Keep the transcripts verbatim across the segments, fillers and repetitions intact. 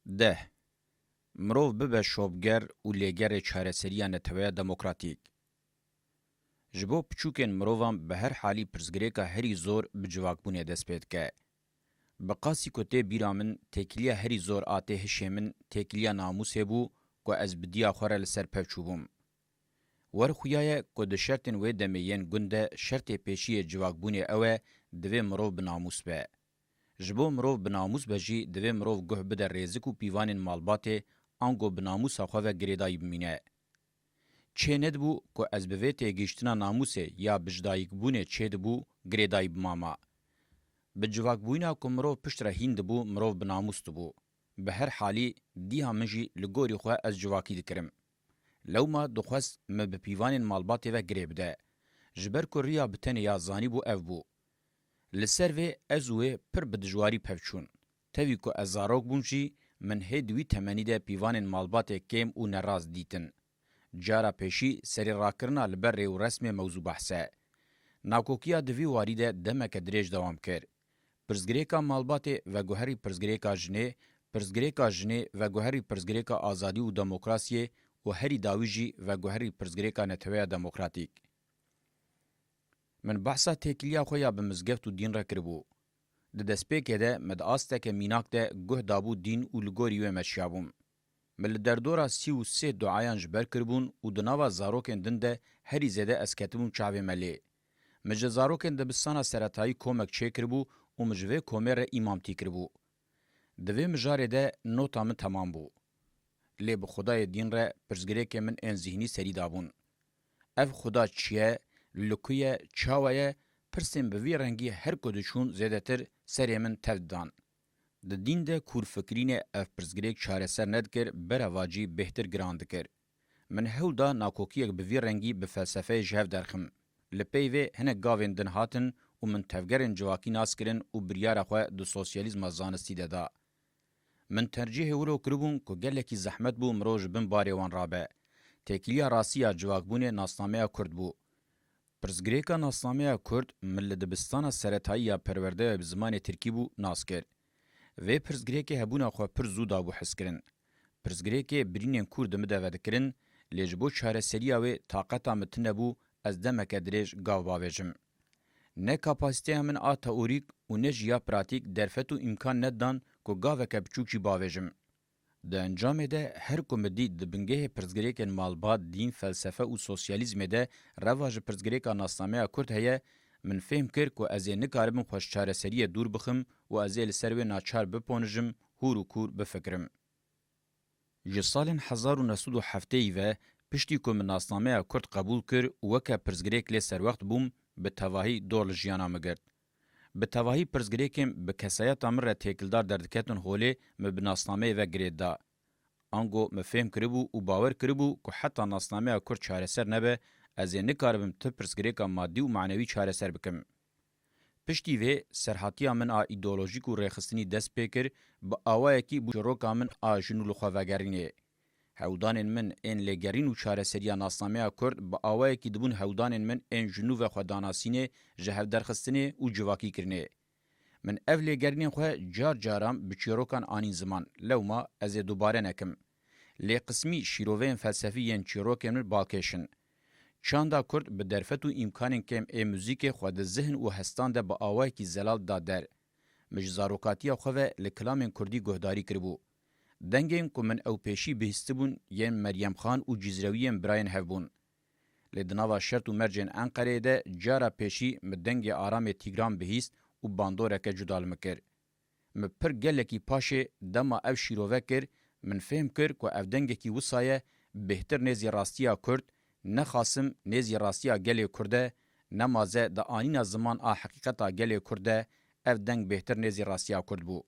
Deh. Mirov bibe şopger û lêgerê çareseriya neteweya demokratîk. Ji bo piçûkên mirovan bi her halî pirsgirêka herî zor bi civakbûnê dest pê dike. Bi qasî ku tê bîra min, têkiliya herî zor a tê hişê min têkiliya namûsê bû ku ez bi diya xwe re li ser pev çûbûm. Wer xuya ye ku di şertên wê demê yên gund de şertê pêşî yê civakbûnê ew e, divê mirov bi namûs be. Ji bo mirov bi namûs be jî divê mirov guh bide rêzik û pîvanên malbatê, ango bi namûsa xwe ve girêdayî bimîne. Çê nedibû ku ez bi vê têgihiştina namûsê ya bijidayîkbûnê çêdibû girêdayî bimama. Bi civakbûyîna ku mirov pişt re hîn dibû, mirov bi namûs dibû. Bi her halî, diha min jî li gorî xwe ez civakî dikirim. Lewma dixwest min bi pîvanên malbatê ve girê bide. Ji ber ku riya bi tenê ya zanîbû ev bû. Li ser vê ez û wê pir bi dijwarî pev çûn. Tevî ku ez zarok bûm jî, min hê di wî temenî de pîvanên malbatê kêm û nerast dîtin. Cara pêşî serîrakirina li ber rê û resmê mewzû behs e. Nakokiya di vî warî de demeke dirêj dewam kir. Pirsgirêka malbatê veguherî pirsgirêka jinê, pirsgirêka jinê veguherî pirsgirêka azadî û demokrasiyê û herî dawî jî veguherî pirsgirêka neteweya demokratîk. Min behsa têkiliya xwe ya bi mizgeft û dîn re kiribû. Di destpêkê de me di asteke mînak de guh dabû dîn û li gorî wê me çiyabûm. Min li derdora sî û sê duayan ji ber kiribûn û di nava zarokên din de herî zêde ez ketibûm çavê melê. Min ji zarokên dibistana seretayî komek çêkiribû û min ji vê komê re îmamtî kiribû. Di vê mijarê de nota min temam bû. Lê bi Xwedayê dîn re pirsgirêkê min ên zihnî serî dabûn. Ev Xuda çi ye, li ku ye, çawa ye, pirsên bi vî rengî her ku diçûn zêdetir serê min tev didan. Di dîn de kûrfikirînê ev pirsgirêk çareser nedikir, berevacî bêhtir giran dikir. Min hewl da nakokiyek bi vî rengî bi felsefeyê ji hev derxim. Li pey vê hinek gavên din hatin û min tevgerên civakî nas kirin û biryara xwe di sosyalîzma zanistî de da. Min tercîhê wilo kiribûn ku gelekî zehmet bû mirov ji bin barê wan rabe. Têkiliya rastî ya civakbûnê nasnameya Kurd bû. Pirsgirêka nasnameya Kurd min li dibistana seretayî ya perwerdeya bi zimanê Tirkî bû nas kir. Vê pirsgirêkê hebûna xwe pir zû dabû hezkirin. Pirsgirêkê birînên kûr di min de vedikirin, lê ji bo çareseriya wê taqeta min tune bû ez demeke dirêj gav bavêjim. Ne kapasîteya min a teorîk û ne jî ya pratîk derfet û îmkan nedidan ku gaveke biçûk jî bavêjim. Di encamê de her ku min dît di bingehê pirsgirêkên malbat, dîn, felsefe û sosyalîzmê de reva ji pirsgirêka nasnameya Kurd heye, min fêhm kir ku ez ê nikaribim xwe ji çareseriyê dûr bixim û ez ê li ser wê naçar biponijim, hûr û kûr bifikirim. Ji salên hezar û neh sed û heftê ve, piştî ku min nasnameya Kurd qebûl kir û weke pirsgirêk lê serwext bûm, bi tevahî dor li jiyana min girt. Bi tevahî pirsgirêkên bi kesayeta min re têkildar derdiketin holê min bi nasnameyê ve girê da. Ango min fêm kiribû û bawer kiribû ku heta nasnameya Kurd çareser nebe, ez ê nikaribim ti pirsgirêka madî û manewî çareser bikim. Piştî vê, serhatiya min a îdeolojîk û rêxistinî dest pê kir, bi awayekî bû çîroka min a ji nû li xwe vegerînê. Hewldanên min ên lêgerîn û çareseriya nasnameya Kurd bi awayekî dibûn hewldanên min ên ji nû ve xwe danasînê, ji hevderxistinê û civakî kirinê. Min ev lêgerînên xwe car caran bi çîrokan anîn ziman, lewma ez ê dubare nekim. Lê qismî şîroveyên felsefî yên çîrokên min balkêş in. Çanda Kurd bi derfet û îmkanên kêm ê muzîkê xwe di zihn û hestan de bi awayekî zelal da der. Min ji zarokatiya xwe ve li kilamên Kurdî guhdarî kiribû. Dengên ku min ew pêşî bihîstibûn yên Meryem Xan û Cîzrewiyên birayên hev bûn. Lê di nava şert û mercên Enqereyê de cara pêşî min dengê aramê Tîgran bihîst û bandoreke cuda li min kir. Min pir gelekî paşê dema ev şîrove kir, min fêm kir ku ev dengekî wisa ye, bêhtir nêzî rastiya Kurd, ne xasim nêzî rastiya gelê Kurd e, ne maze di anîna ziman a heqîqeta gelê Kurd de, ev deng bêhtir nêzî rastiya Kurd bû.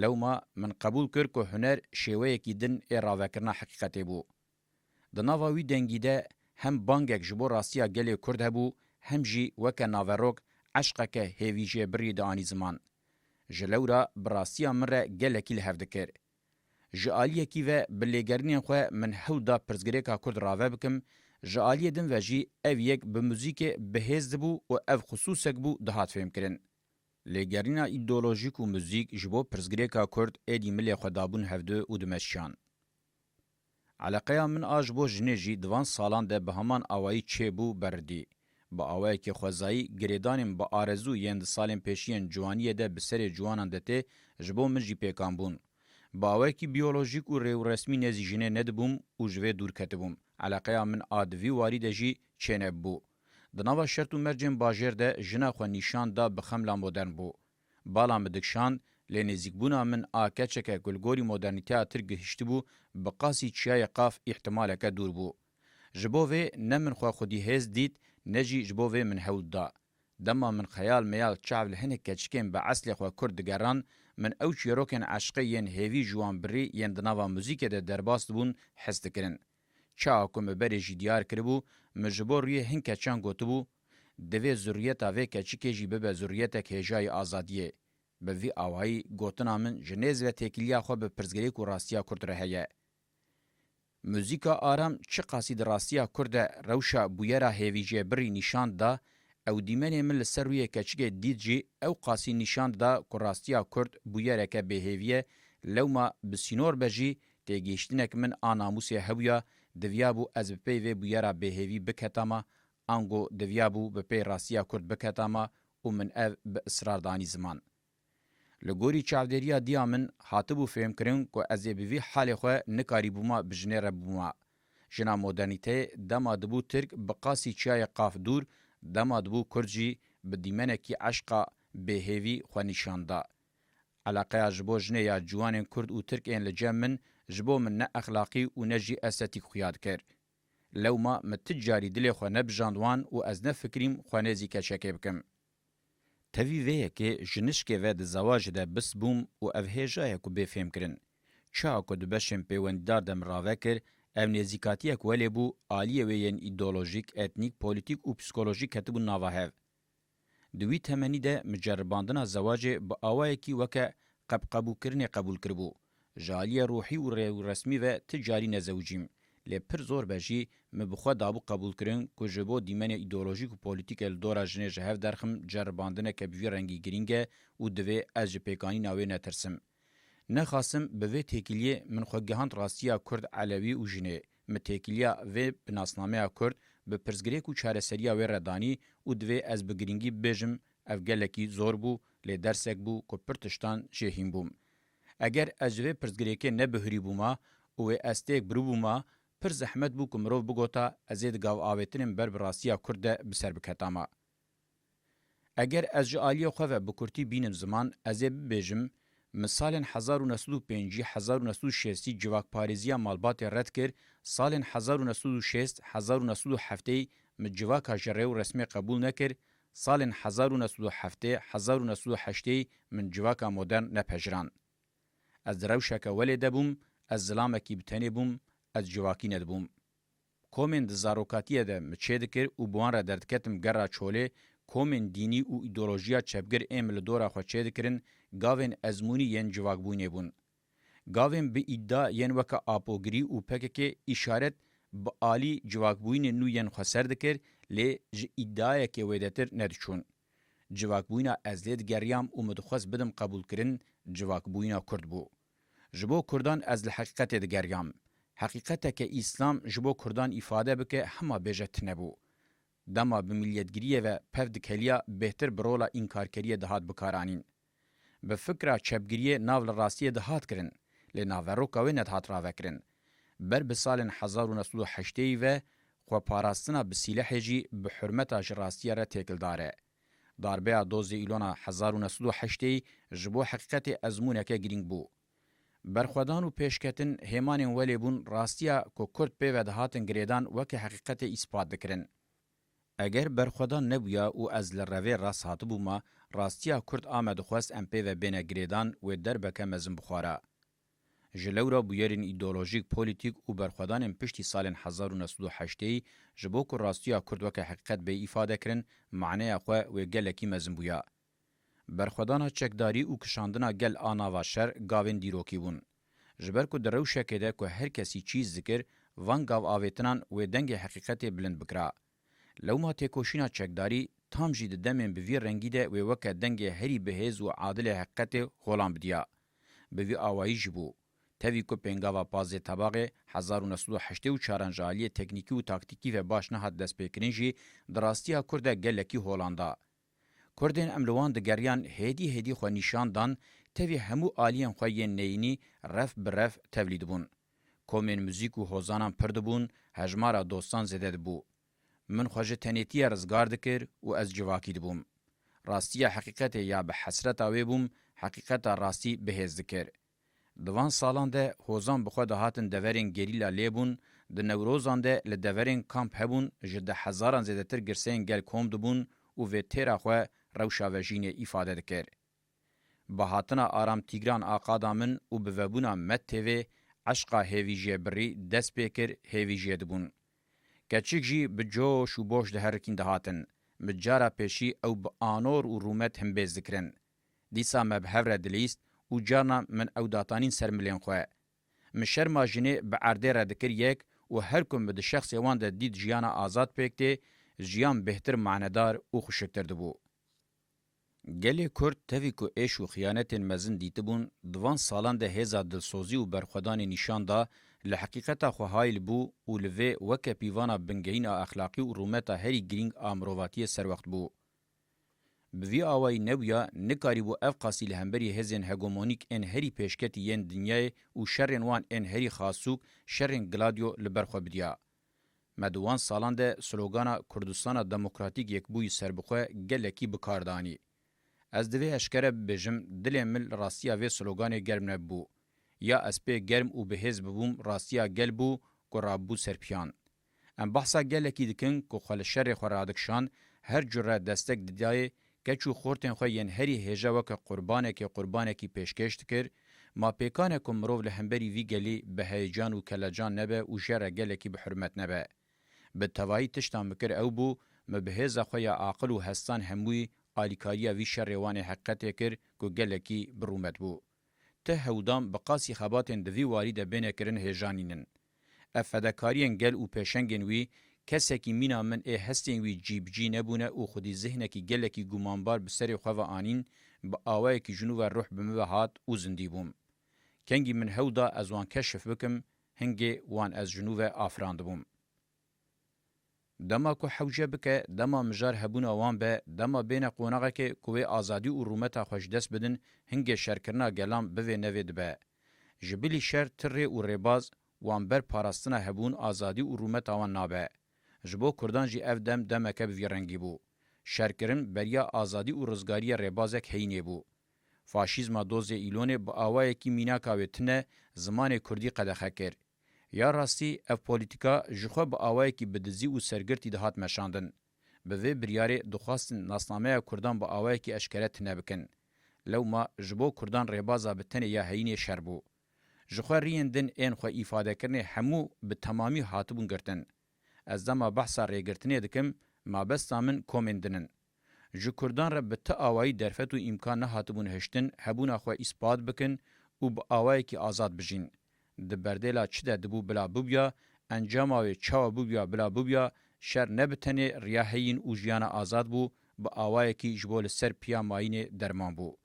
Lewma min qebûl kir ku huner şêweyekî din ê ravekirina heqîqetê bû. Di nava wî dengî de hem bangek ji bo rastiya gelê Kurd hebû, hem jî weke naverok eşqeke hêvîjêbirî dianî ziman. Ji lewra bi rastiya min re gelekî li hev dikir. Ji aliyekî ve bi lêgerînên xwe min hewl da pirsgirêka Kurd rave bikim, ji aliyê din ve jî ev yek bi muzîkê bi hêz dibû û ev xisûsek bû dihat fêmkirin. Lêgerîna îdeolojîk û muzîk ji bo pirsgirêka Kurd êdî milê xwe dabûn hevdu û dimeşiyan. Eleqeya min a ji bo jinê jî di van salan de bi heman awayî çêbû beridî. Bi awayekî xwezayî, girêdanên bi arezû yên di salên pêşiyên ciwaniyê de bi serê ciwanan de tê, ji bo min jî pêkan bûn. Bi awayekî biyolojîk û rêwresmî nêzî jinê nedibûm û ji vê dûr ketibûm. Eleqeya min a di vî warî de jî çênebû. Di nava şert û mercên bajêr de jina xwe nîşan da bi xemla modern bû. Bala min dikişand, lê nêzîkbûna min a keçeke ku li gorî modernîteya Tirk gihiştibû, bi qasî çiyayê Qaf îhtimaleke dûr bû. Ji bo vê ne min xwe xwedî hêz dît, ne jî ji bo vê min hewl da. Dema min xeyal meyal çav li hinek keçikên bi eslê xwe Kurd digeran, min ew çîrokên eşqê yên hêvî ji wan birî yên di nava muzîkê de derbas dibûn, his dikirin. Çawa ku min berê jî diyar kiribû, min ji bo rûyê hin keçan gotibû, divê zurriyeta vê keçikê jî bibe zurriyetek hêjayî azadiyê. Bi vî awayî gotina min ji nêz ve têkiliya xwe bi pirsgirêk û rastiya Kurd re heye. Muzîka aram çiqasî di rastiya Kurd de rewşa bûyera hêvîjêbirî nîşan da, ew dîmenê min li ser rûyê keçikê dît jî ew qasî nîşan da ku rastiya Kurd bûyereke bêhêvî ye, lewma bi sînor be jî têgihiştinek min a namûsê hebûya, diviyabû ez bi pey vê bûyera bêhêvî biketama, ango diviyabû bi pey rastiya Kurd biketama û min ev bi israr danî ziman. Li gorî çavdêriya diya min, hatibû fêhmkirin ku ez ê bi vî halê xwe nikarîbûma bi jinê re bûma. Jina modernîteyê dema dibû Tirk bi qasî çiyayê Qaf dûr, dema dibû Kurd jî bi dîmenekî eşqa bêhêvî xwe nîşan da. Eleqeya ji bo jinê ya ciwanên Kurd û Tirk ên li cem min ji bo min ne exlaqî û ne jî estetîk xuya dikir. Lewma min ti carî dilê xwe nebijand wan û ez nefikirîm xwe nêzî keçekê bikim. Tevî vê yekê ji nişkê ve di zewacê de bist bûm û ev hêja ye ku bê fêhmkirin. Çawa ku di beşên pêwendîdar de min rave kir, ev nêzîkatiyek welê bû, aliyê wê yên îdeolojîk, etnîk, polîtîk û psîkolojîk ketibûn nava hev. Di wî temenî de min ceribandina zewacê bi awayekî weke qebqebûkirinê qebûl kiribû. Ji aliyê ruhî û rêwresmî ve ti carî nezewicîm. Lê pir zor be jî min bi xwe dabû qebûlkirin ku ji bo dîmenê îdeolojîk û polîtîk e li dora jinê ji hev derxim ceribandineke bi vî rengî girîng e û divê ez ji pêkanîna wê netirsim. Nexasim bi vê têkiliyê min xwe gihand rastiya Kurd, Elewî û jinê. Min têkiliya vê bi nasnameya Kurd, bi pirsgirêk û çareseriya wê re danî û divê ez bi girîngî bibêjim, ev gelekî zor bû, lê dersek bû ku pir tiştan jê hîn bûm. Eger ez ji vê pirsgirêkê nebihurîbûma û wê ez têk biribûma, pir zehmet bû ku mirov bigota ez ê di gavavêtinên ber bi rastiya Kurd de bi ser biketama. Eger ez ji aliyê xwe ve bi kurtî bînim ziman, ez ê bibêjim, min salên hezar û neh sed û pêncî, hezar û neh sed û şêstî civakparêziya malbatê red kir, salên hezar û neh sed û şêst, hezar û neh sed û heftê min civaka ji rêwresmê qebûl nekir, salên hezar û neh sed û heftê, hezar û neh sed û heştê min civaka modern nepejiran. Ez di rewşeke welê de bûm, ez zilamekî bi tenê bûm, ez civakî nedibûm. Komên di zarokatiyê de min çêdikir û bi wan re derdiketim gera çolê, komên dînî û îdeolojiya çepgir ê min li dora xwe çêdikirin, gavên ezmûnî yên civakbûyînê bûn. Gavên bi îdia yên weke Apogirî û P K K îşaret bi alî civakbûyînên nû yên xweser dikir, lê ji îdiayekê wêdetir nediçûn. Civakbûyîna ez lê digeriyam û min dixwest bidim qebûlkirin, civakbûyîna Kurd bû. Ji bo Kurdan ez li heqîqetê digeriyam. Heqîqeteke Îslam ji bo Kurdan îfade bike hema bêje tune bû. Dema bi milletgiriyê ve pev dikeliya, bêhtir bi rola înkarkeriyê dihat bikaranîn. Bi fikra çepgiriyê nav li rastiyê dihat kirin, lê naveroka wê nedihat ravekirin. Ber bi salên hezar û neh sed û heştê ve xweparastina bi sîlehê jî bi hurmeta ji rastiya re têkildar e. Darbeya dozê Îlona hezar û neh sed û heştê ji bo heqîqetê ezmûneke girîng bû. Berxwedan û pêşketin hêmanên welê bûn, rastiya ku Kurd pê ve dihatin girêdan weke heqîqetê îspat dikirin. Eger berxwedan nebûya û ez li revê rast hatibûma, rastiya Kurd a me dixwest em pê ve bêne girêdan, wê derbeke mezin bixwara. Ji lewra bûyerên îdeolojîk, polîtîk û berxwedanên piştî salên hezar û neh sed û heştê ji bo ku rastiya Kurd weke heqîqet bê îfade kirin, maneya xwe wê gelekî mezin bûya. Berxwedana çekdarî û kişandina gel a nava şer gavên dîrokî bûn. Ji ber ku di rewşekê de ku her kesî çîz dikir, van gav avêtinan wê dengê heqîqetê bilind bikira. Lewma têkoşîna çekdarî tam jî di demên bi vî rengî de wê weke dengê herî bihêz û adilê heqîqetê holan bidiya. Bi vî awayî jî bû. Tevî ku pêngava pazdeh Tebaxê hezar û neh sed û heştê û çaran ji aliyê teknîkî û taktîkî ve baş nehat destpêkirin jî di rastiya Kurd de gelekî holan da. Kurdên em li wan digeriyan hêdî hêdî xwe nîşan dan, tevî hemû aliyên xwe yên neyînî ref bi ref tevlî dibûn. Komên muzîk û hozanan pir dibûn, hejmara dostan zêde dibû. Min xwe ji tenêtiyê rizgar dikir û ez civakî dibûm. Rastiya heqîqetê ya bi hesreta wê bûm, heqîqeta rastî bihêz dikir. Di van salan de hozan bi xwe dihatin deverên gerîla lêbûn, di newrozan de li deverên kamp hebûn, ji deh hezaran zêdetir girseyên gel kom dibûn û vê têra xwe rewşa vejînê îfade dikir. Bi hatina Aram Tîgran a qada min û bi vebûna Med T V, eşqa hêvîjiyê birî dest pê kir, hêvîjiyê dibûn. Keçik jî bi coş û boş diherikîn dihatin. Min cara pêşî ew bi anor û rûmet himbêz dikirin. Dîsa me bi hev re dilîst û carna min ew datanîn ser milên xwe. Min şerma jinê bi erdê re dikir yek û her ku min di şexsê wan de dît jiyana azad pêk tê, jiyan bêhtir manedar û xweşiktir dibû. Gelê Kurd tevî ku êş û xiyanetên mezin dîtibûn, di van salan de hêza dilsozî û berxwedanê nîşan da, li heqîqeta xwe hayl bû û li vê weke pîvana bingehîn a exlaqî û rûmeta herî girîng a mirovatiyê serwext bû. Bi vî awayî nebûya, nikarîbû ev qasî li hemberî hêzên hegemonîk ên herî pêşketî yên dinyayê û şerên wan ên herî xasûk, şerên Gladio li ber xwe bidiya. Me di wan salan de slogana Kurdistana Demokratîk Yekbûyî Serbixwe gelekî bi kar danî. Ez divê eşkere bibêjim, dilê min li rastiya vê sloganê germ nebû. Ya ez pê germ û bihêz bibûm, rastiya gel bû ku rabû ser piyan. Em behsa gelekî dikin ku xwe li şerê xwe radikişand, her cure destek didayê, keç û xortên xwe yên herî hêja weke qurbanekê qurbanekî pêşkêş dikir, ma pêkan e ku mirov li hemberî vî gelî bi heyecan û kelecan nebe û jê re gelekî bi hurmet nebe. Bi tevahî tişta min kir ew bû, min bi hêza xwe ya aqil û hestan hemûyî alîkariya vî şerê wan ê heqîqetê kir ku gelekî bi rûmet bû. Ti hewdan bi qasî xebatên di vî warî de bêne kirin hêja nînin. Ev fedekariyên gel û pêşengên wî, kesekî mîna min ê hestên wî cî bi cî nebûne û xwedî zihnekî gelekî gumanbar bi serê xwe ve anîn, bi awayekî ji nû ve ruh bi min ve hat û zindî bûm. Kengî min hew da ez wan keşif bikim, hingê wan ez ji nû ve afirandibûm. Dema ku hewce bike, dema mijar hebûna wan be, dema bêne qonaxekê ku wê azadî û rûmeta xwe ji dest bidin, hingê şerkirina gelan bivê nevê dibe. Ji bilî şer ti rê û rêbaz wan ber parastina hebûn, azadî û rûmeta wan nabe. Ji bo Kurdan jî ev dem demeke bi vî rengî bû. Şerkirin beriya azadî û rizgariyê rêbazek heyînê bû. Faşîzma dozê Îlonê bi awayekî mînaka wê tune zimanê kurdî qedexe kir. Ya rastî, ev polîtîka ji xwe bi awayekî bi dizî û sergirtî dihat meşandin. Bi vê biryarê dixwastin nasnameya kurdan bi awayekî eşkere tune bikin. Lewma ji bo kurdan rêbaza bi tenê ya heyînê şer bû. Ji xwe riyên din ên xwe îfadekirinê hemû bi temamî hatibûn girtin. Ez dema behsa rêgirtinê dikim, mabesta min komên din in. Ji kurdan re bi ti awayî derfet û îmkan nehatibûn hiştin hebûna xwe îspat bikin û bi awayekî azad bijîn. Di berdêla çi de dibû bila bibûya, encama wê çawa bibûya bila bibûya, şer ne bi tenê riya heyîn û jiyana azad bû, bi awayekî ji bo li ser piya mayînê derman bû.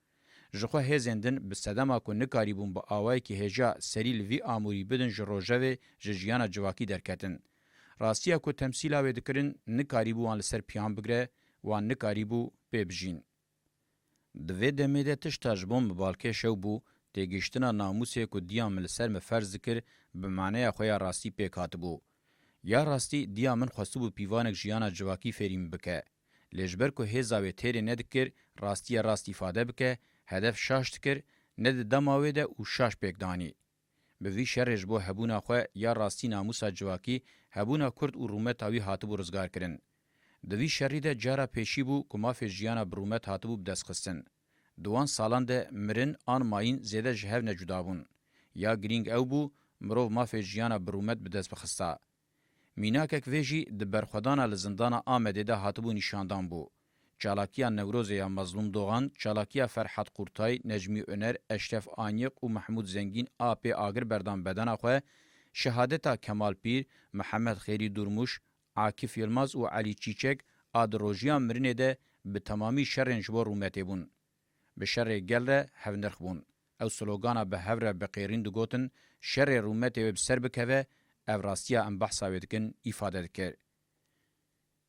Ji xwe hêzên din bi sedema ku nikarîbûn bi awayekî hêja serî li vî amûrî bidin ji rojevê, ji jiyana civakî derketin. Rastiya ku temsîla wê dikirin, nikarîbû wan li ser piyan bigire, wan nikarîbû pê bijîn. Di vê demê de tişta ji bo min balkêş ew bû, têgihiştina namûsê ku diya min li ser min ferz dikir, bi maneya xwe ya rastî pêk hatibû. Ya rastî diya min xwestibû pîvanek jiyana civakî fêrî min bike. Lê ji ber ku hêza wê têrê nedikir, rastiya rast îfade bike, hedef şaş dikir, ne di dema wê de û şaş pêk danî. Bi vî şerê ji bo hebûna xwe ya rastî namûsa civakî, hebûna kurd û rûmeta wî hatibû rizgarkirin. Di vî şerî de cara pêşî bû ku mafê jiyana bi rûmet hatibû bidestxistin. Di wan salan de mirin an mayîn zêde ji hev ne cuda bûn. Ya girîng ew bû, mirov mafê jiyana bi rûmet bi dest bixista. Mînakek vê jî di berxwedana li zindana Amedê de hatibû nîşandan bû. Çalakiya Newrozê ya Mezlûm Dogan, çalakiya Ferhat Qurtay, Necmî Oner, Eşref Anyiq û Mehmûd Zengîn apê agir berdan bedena xwe, şehadeta Kemal Pîr, Mihemed Xêrî Durmuş, Akif Yilmaz û Elî Çîçek a di rojiya mirinê de bi temamî şerên ji bo rûmetê bûn. Bi şerê gel re hevnirx bûn. Ew slogana bi hev re bi qêrîn digotin, "Şerê rûmetê wê bi ser bikeve, ev rastiya em behsa wê dikin," îfade dikir.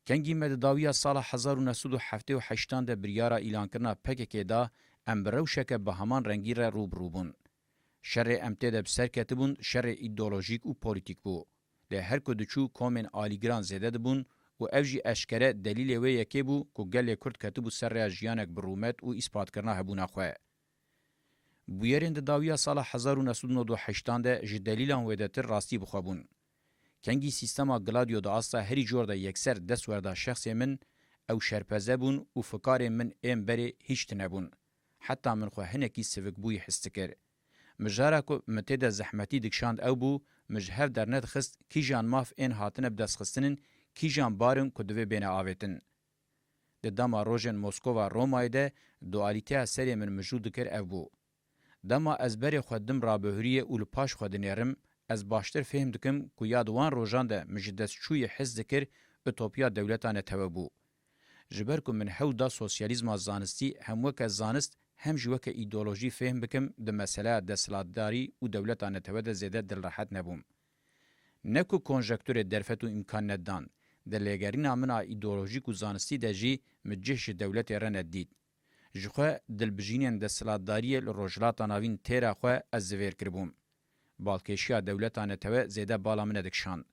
Kengî me di dawiya sala hezar û neh sed û heftê û heştan de biryara îlankirina P K K da, em bi rewşeke bi heman rengî re rû bi rû bûn. Şerê em tê de bi ser ketibûn, şerê îdeolojîk û polîtîk bû. Lê her ku diçû komên alîgiran zêde dibûn û ev jî eşkere delîlê wê yekê bû ku gelê Kurd ketibû ser rêya jiyanek bi rûmet û îspatkirina hebûna xwe. Bûyerên di dawiya sala hezar û neh sed û nod û heştan de ji delîlan wêdetir rastî bi xwe bûn. Kengî sîstema Gladio di asta herî cor de yekser dest werda şexsê min, ew şerpeze bûn û fikarên min ên berê hîç tune bûn. Heta min xwe hinekî sivikbûyî his dikir. Mijara ku min tê de zehmetî dikişand ew bû, min ji hev dernedixist kîjan maf ên hatine bidestxistinin, kîjan bar in ku divê bêne avêtin. Di dema rojên Moskova Romayê de dualîteya serê min mijûl dikir ev bû. Dema ez berê xwe dim rabihuriyê û li paş xwe dinêrim, ez baştir fêhm dikim ku ya di wan rojan de min ji destçûyê his dikir, utopiya dewleta netewe bû. Ji ber ku min hewl da sosyalîzma zanistî hem weke zanist hem jî weke îdeolojî fêhm bikim, di meseleya desthilatdarî û dewleta netewe de zêde dilrehet nebûm. Ne ku konjekturê derfet û îmkan nedidan, di lêgerîna min a îdeolojîk û zanistî de jî min cih ji dewletê re nedidît. Ji xwe dilbijînên desthilatdariyê li Rojhilata Navîn têra xwe ez zivêr kiribûm. Balkêşiya dewleta netewe zêde bala min nedikişand.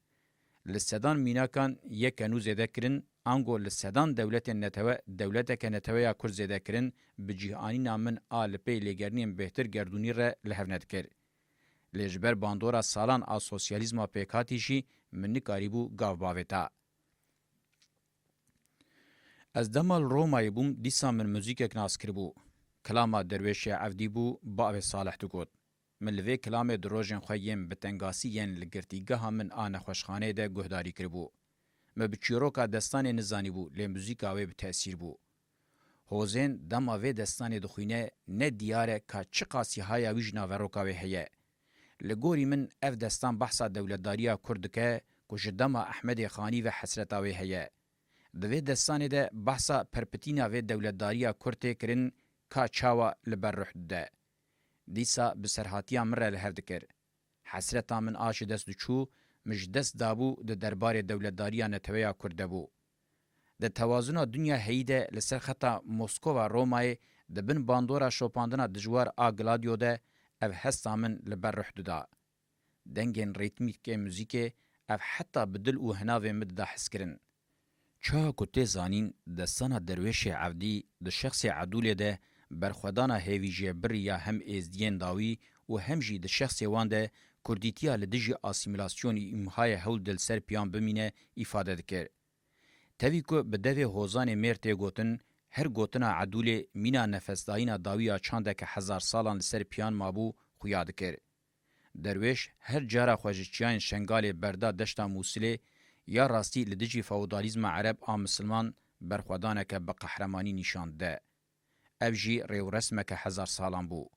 Li sedan mînakan yeke nû zêde kirin, ango li sedan dewletên netewe dewleteke netewe ya Kurd zêde kirin, bi cîhanîna min a li pey lêgerînên bêhtir gerdûnî re li hev nedikir. Lê ji ber bandora salan a sosyalîzma pêkhatî jî min nikarîbû gav bavêta. Ez dema li Romayê bûm, dîsa min muzîkek nas kiribû. Kilama Derwêşê Evdî bû, bavê Salih digot. Min li vê kilamê di rojên xwe yên bi tengasî yên li girtîgeha min a nexweşxaneyê de guhdarî kiribû. Min bi çîroka destanê nizanîbû, lê muzîka wê bi tesîr bû. Hozên dema vê destanê dixwîne, ne diyar e ka çiqasî haya wî ji naveroka wê heye. Li gorî min ev destan behsa dewletdariya Kurd dike ku ji dema Ehmedê Xanî ve hesreta wê heye. Di vê destanê de behsa perpitîna vê dewletdariya Kurd tê kirin ka çawa li ber ruh dide. Dîsa bi serhatiya min re li hev dikir. Hesreta min a ji dest diçû, min ji dest dabû, di derbarê dewletdariya neteweya Kurd de bû. Di tewazuna dinya heyî de li ser xeta Moskova Romayê di bin bandora şopandina dijwar a Gladio de ev hesta min li ber ruh dida. Dengên rîtmîk ê muzîkê ev heta bi dil û hinavên min dida hiskirin. Çawa ku tê zanîn, destana Derwêşê Evdî di şexsê Edûlê de berxwedana hêvîjiyebirî ya hem êzdiyên dawî û hem jî di şexsê wan de kurdîtiya li dijî asîmîlasyonî îmhayê hewl di li ser piyan bimîne îfade dikir. Tevî ku bi devê Hozanê Mêr tê gotin, her gotina Edûlê mîna nefesdayîna dawî ya çandeke hezar salan li ser piyan mabû, xuya dikir. Derwêş her cara xwe ji çiyayên Şengalê berda deşta Mûsilê, ya rastî li dijî feodalîzma ereb a misilman berxwedaneke bi qehremanî nîşan dide. Ev jî rêwresmeke hezar salan bû.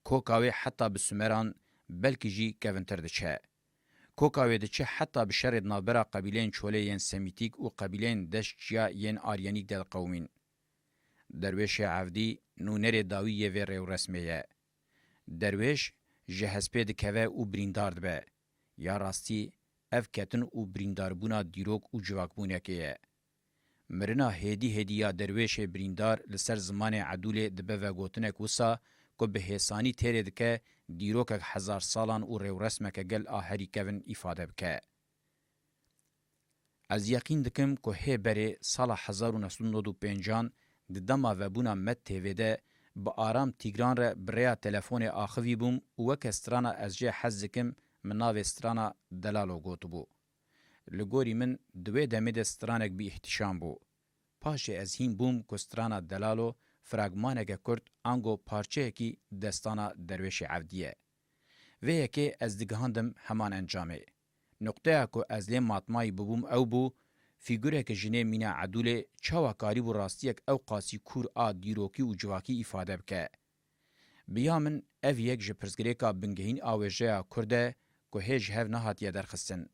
Koka wê heta bi Sumeran, belkî jî kevintir diçe. Koka wê diçe heta bi şerê di navbera qebîleyên Çolê yên Semîtîk û qebîleyên Deştçiya yên Aryenîk de diqewimîn. Derwêşê Evdî nûnerê dawî yê vê rêwresmê ye. Derwêş ji hespê dikeve û birîndar dibe. Ya rastî, ev ketin û birîndarbûna dîrok û civakbûnekê ye. Mirina hêdî hêdî ya Derwêşê birîndar li ser zimanê Edûlê dibe vegotinek wisa ku bi hêsanî têrê dike dîrokek hezar salan û rêwresmeke gel a herî kevin îfade bike. Ez yeqîn dikim ku hê berê sala hezar û neh sed û nod û pêncan di dema vebûna Med T V de bi Aram Tîgran re bi rêya telefonê axivî bûm û weke strana Ez Jê Hez Dikim min navê strana Delalo gotibû. Li gorî min di wê demê de stranek bi îhtîşam bû. Paşê ez hîn bûm ku strana Delalo fragmaneke kurt ango parçeyekî destana Derwêşê Evdî ye. Vê yekê ez digihandim heman encamê. Nuqteya ku ez lê matmayî bibûm ew bû, fîgureke jinê mîna Edûlê çawa karîbû rastiyek ew qasî kûr a dîrokî û civakî îfade bike? Bi ya min ev yek ji pirsgirêka bingehîn a wêjeya Kurd e ku hê ji hev nehatiye derxistin.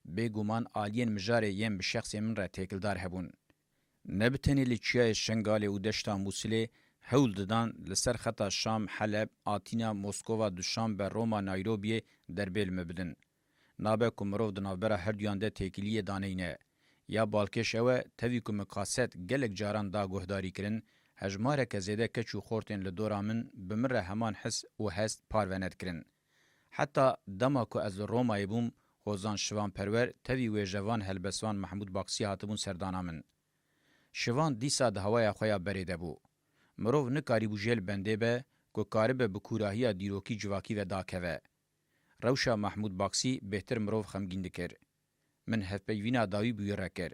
Bêguman aliyên mijarê yên bi şexsê min re têkildar hebûn. Ne bi tenê li çiyayê Şengalê û deşta Mûsilê hewl didan li ser xeta Şam, Heleb, Atîna, Moskova, Duşanbe, Roma, Nayrobiyê derbê li me bidin. Nabe ku mirov di navbera herduyan de têkiliyê daneyne. Ya balkêş ew e, tevî ku min kaset gelek caran da guhdarî kirin, hejmareke zêde keç û xortên li dora min bi min re heman his û hest parve nedikirin. Heta dema ku ez li Romayê bûm, Hozan Şivan Perwer tevî wêjevan helbestvan Mehmûd Baksî hatibûn serdana min. Şivan dîsa di hewaya xwe ya berê de bû. Mirov nikarîbû jê li bendê be ku karibe bi kûrahiya dîrokî civakî ve dakeve. Rewşa Mehmûd Baksî bêhtir mirov xemgîn dikir. Min hevpeyvîna dawî bi wî re kir.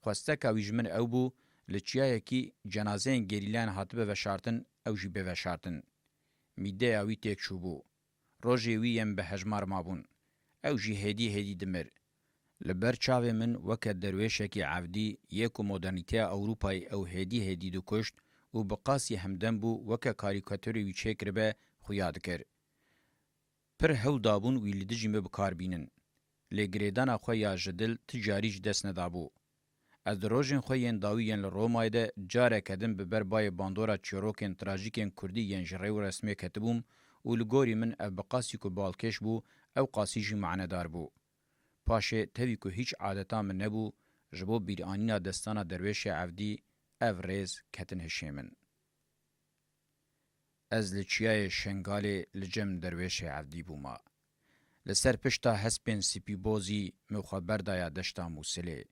Xwesteka wî ji min ew bû, li çiyayekî cenazeyên gerîlayan hatibe veşartin, ew jî bê veşartin. Mîdeya wî têk çûbû. Rojê wî yên bi hejmar mabûn. Ew jî hêdî hêdî dimir. Li ber çavê min weke derwêşekî evdî yê ku modernîteya Ewropayê ew hêdî hêdî dikuşt û bi qasî hemdem bû, weke karîkaturê wî çêkiribe, xuya dikir. Pir hewl dabûn wî li dijî min bi kar bînin. Lê girêdana xwe ya ji dil ti carî ji dest nedabû. Ez di rojên xwe yên dawî yên li Romayê de careke din bi ber bayê bandora çîrokên trajîkên kurdî yên ji rêwresmê ketibûm û li gorî min ev bi qasî ku balkêş bû, ew qasî jî manedar bû. Paşê tevî ku hîç adeta min nebû, ji bo bîranîna destana derwêşê evdî ev rêz ketin hişê min. Ez li çiyayê Şengalê li cem derwêşê evdî bûma. Li ser pişta hespên sipîbozî min xwe berdaya deşta Mûsilê.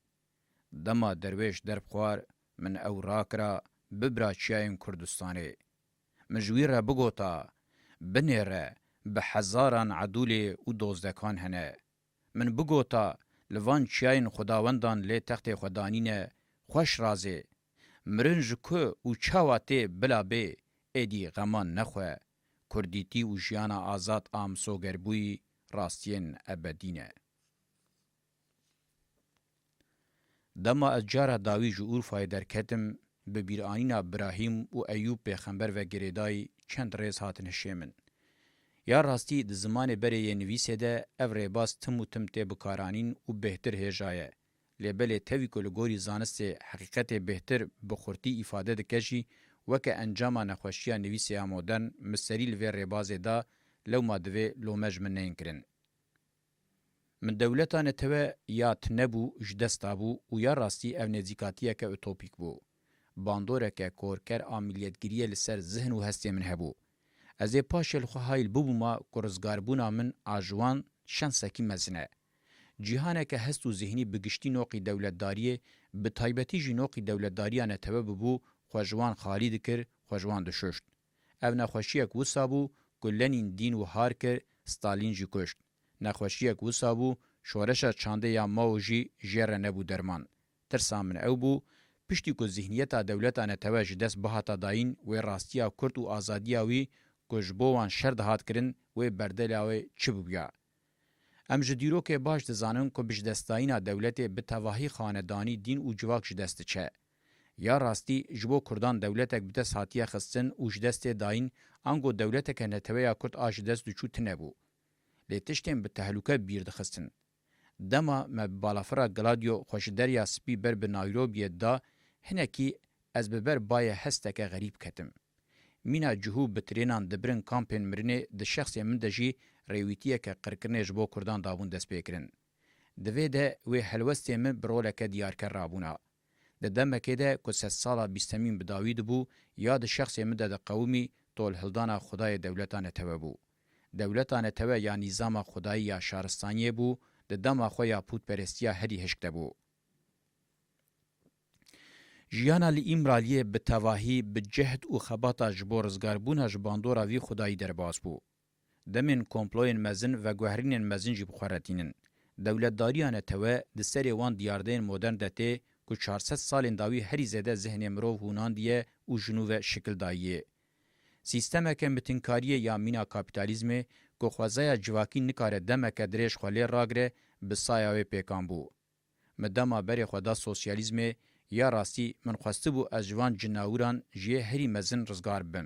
Dema derwêş derb xwar, min ew rakira bibira çiyayên Kurdistanê. Min ji wî re bigota, binêre, bi hezaran edûlê û dozdekan hene. Min bigota, li van çiyayên xudawendan lê textê xwe danîne, xweş razê. Mirin ji ku û çawa tê bila bê, êdî xeman nexwe. Kurdîtî û jiyana azad a misogerbûyî rastiyên ebedî ne. Dema ez cara dawî ji Urfayê derketim, bi bîranîna Birahîm û Eyûb pêxember ve girêdayî çend rêz hatin hişê min. Ya rastî di zimanê berê yê nivîsê de ev rêbaz tim û tim tê bikaranîn û bêhtir hêja ye. Lê belê tevî ku li gorî zanistê heqîqetê bêhtir bi xurtî îfade dike jî, weke encama nexweşiya nivîsê ya modern min serî li vê rêbazê da, lewma divê lome ji min neyên kirin. Min dewleta netewe ya tunebû ji dest dabû û ya rastî ev nêzîkatiyeke utopîk bû. Bandoreke korker a miliyetgiriyê li ser zihin û hestê min hebû. Ez ê paşê li xwe hayîl bibûma ku rizgarbûna min a ji wan şensekî mezin e. Cîhaneke hest û zihnî bi giştî noqî dewletdariyê, bi taybetî jî noqî dewletdariya netewe bibû, xwe ji wan xalî dikir, xwe ji wan dişuşt. Ev nexweşiyek wisa bû ku Lenîn dîn wihar kir, Stalîn jî kuşt. Nexweşiyek wisa bû, şoreşa çandê ya Mao jî jê re nebû derman. Tirsa min ew bû, piştî ku zihniyeta dewleta netewe ji dest bihata dayîn, wê rastiya Kurd û azadiya wî ku ji bo wan şer dihat kirin, wê berdela wê çi bûbûya. Em ji dîrokê baş dizanin ku bi ji destdayîna dewletê bi tevahî xanedanî, dîn û civak ji dest diçe. Ya rastî, ji bo Kurdan dewletek bi dest hatiye xistin û ji destê dayîn, ango dewleteke neteweya Kurd a ji dest diçû tune bû. Lê tiştên bi tehlûke bîr dixistin. Dema me bi balafira Gladio xwe ji Derya Spî ber bi Nayrobiyê da, hinekî ez bi ber bayê hesteke xerîb ketim. Mîna cihû bi trênan dibirin kampên mirinê, di şexsê min de jî rêwîtiyeke qirkirinê ji bo Kurdan dabûn destpêkirin. Di vê de wê helwestê min bi roleke diyarker rabûna. Di demekê de ku sedsala bîstemîn bi dawî dibû, ya di şexsê min de diqewimî, tolhildana Xwedayê dewleta netewe bû. Dewleta netewe ya nîzama Xwedayî ya şaristaniyê bû, di dema xwe ya pûtperestiya herî hişk de bû. Jiyana li Îmraliyê bi tevahî, bi cehd û xebata ji bo rizgarbûna ji bandora vî Xwedayî derbas bû. Demên komployên mezin veguherînên mezin jî bi xwe re tînin. Dewletdariya netewe di serê wan diyardeyên modern de tê ku çar sed salên dawî herî zêde zihnê mirov hûnandiye û ji nû ve şikil dayiye. Sîstemeke mitinkariyê ya mîna kapîtalîzmê ku xwezaya civakî nikare demeke dirêj xwe lê ragire, bi saya wê pêkan bû. Min dema berê xwe da sosyalîzmê, ya rastî min xwestibû ez ji van cinawiran ji yê herî mezin rizgar bibim.